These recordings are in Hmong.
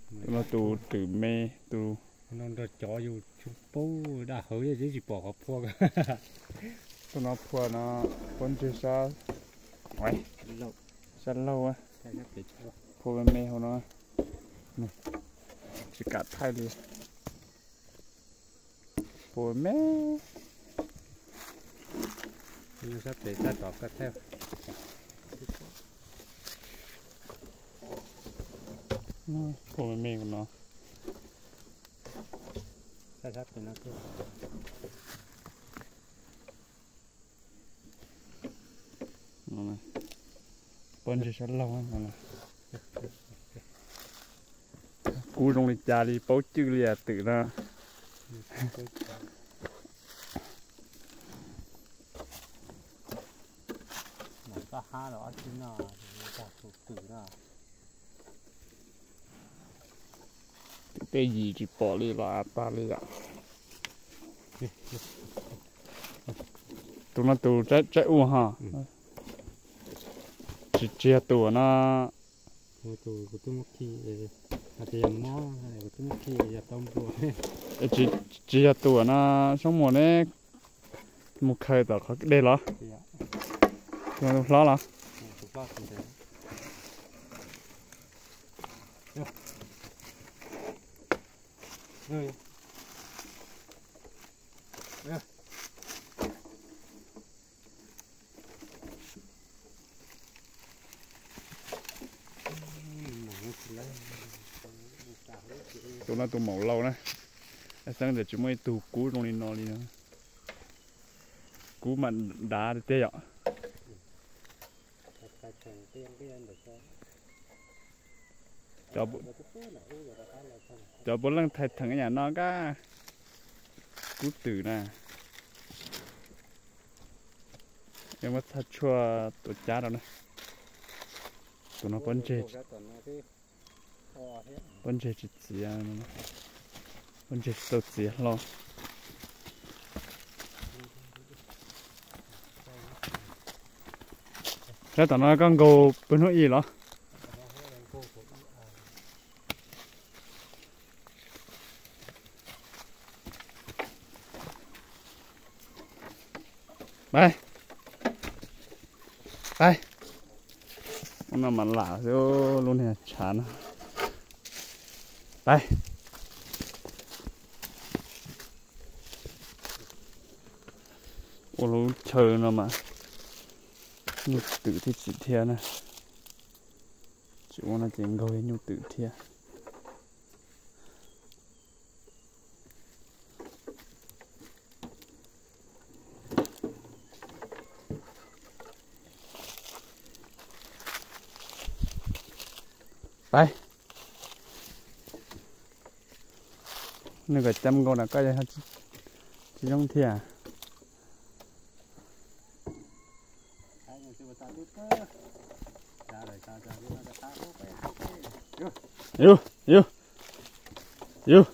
Tus no tus twm me tus. Nrog cov yus tsis paub daj hawv tsis pom qhov phua. Tus no phua no, pob ntseg sab, sab laug, phua me me hauv no, tsis kam thaij li. Phua me, sab pem sab tod koj thaij. Phua me me no. Pob ntseg sab laug. Kub zoo li cas li paub cwj li twm no. Tej yim tsis pom li los av tag li yom. Tus no tus tsaib ua ho. Tsis, tsis yog tus no. Tsis yog tus no, Soob Muas neb mus khaws tom qhov dej los? Hlob los? Tus no tus maum laus na. Xeeb tias tsis muaj ib tug kub zoo li no li no. Kub mam dav tiag yom. Cov puav leej thaij theem yam no kab. Kub twm na. Yuav muab txhaj tshuaj tua cab rau na. Tus no pob ntseg, pob ntseg tsis txiav, pob ntseg tsis tau txiav hlo. Sab tom no koj nkaug pw hnub ib los? Pab, pab. Ub no mas lam xwb, lub niag tshav no. Pab. Ua lub chaw no mas nyuj twm thiab tsis thiab na. Tsis ua no ces nkaug nyuj twm thiab. Pab, nws kom cam nkaus na koj yog tsis zoo thiab. Yus, yus, yus.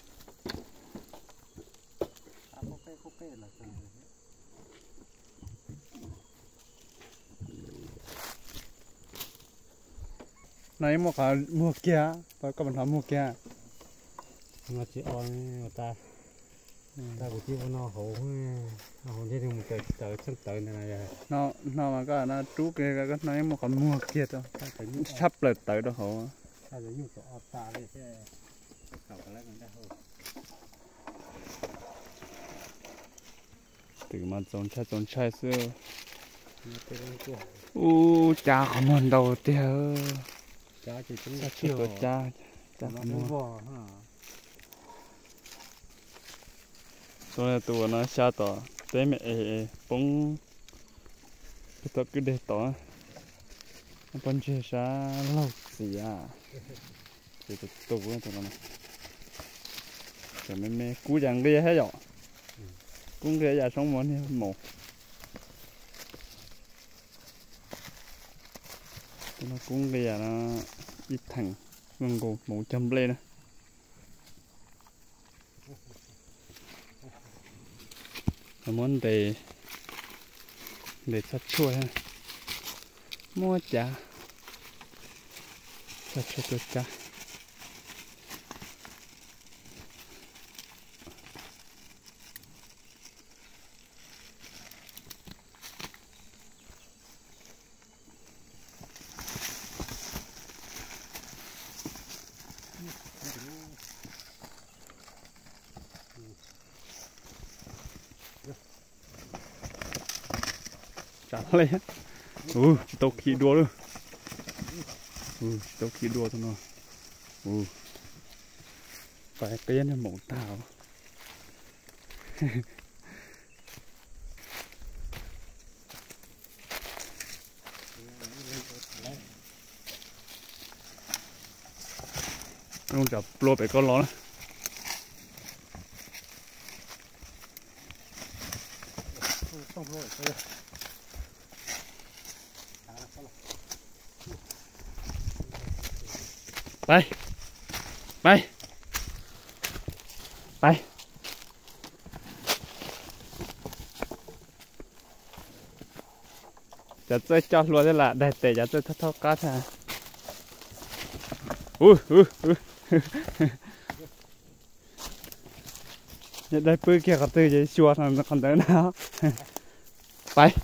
No yeej muaj qhov muag kiag, koj puas hnov muag kiag? No tsis o, tas kuv tib ua no hauv, hauv thiaj mus tawm tsis tawv txheej tawv ntawd. No mas koj no rub kiag, koj hnov yeej muaj qhov muag kiag rau, tshab plaws tawv rau hauv. Twm mas txaus ntshai txaus ntshai xwb. Ub, cab qhov muag ntau tiag. Txhaj tshuaj tua cab, cab qhov muag. Tus no xya tom teb me es poob pem tom kwj deg tod. Pob ntseg sab laug txiav, txiav tus tus no. Cov me me kub cas nqia thiab yom. Kub nqia yam Soob Muas niag maum. Tus no kub nqia no, ib theem nkaus maum cog nplej na. Muab ntes, ntes txhaj tshuaj, muab cav, txhaj tshuaj tua cab. li. Tsis tau khi dua lawm. Tsis tau khi dua tus no. Pais qia niag maum tag. Lub tsam plua pem ko los na. Pais, pais, pais. Cov txawj coj hlua thiab lam daig tes cov txawj thaub qab thiab. Daig pw kiag qhov twg ces xyuas qhov ntawd na. Pais.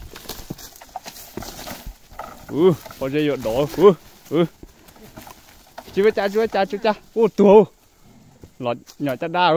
Pob zeb yuav dov. Tsis ua cas, tsis ua cas, tsis ua cas. Ua tuag. Los nyom caj dab.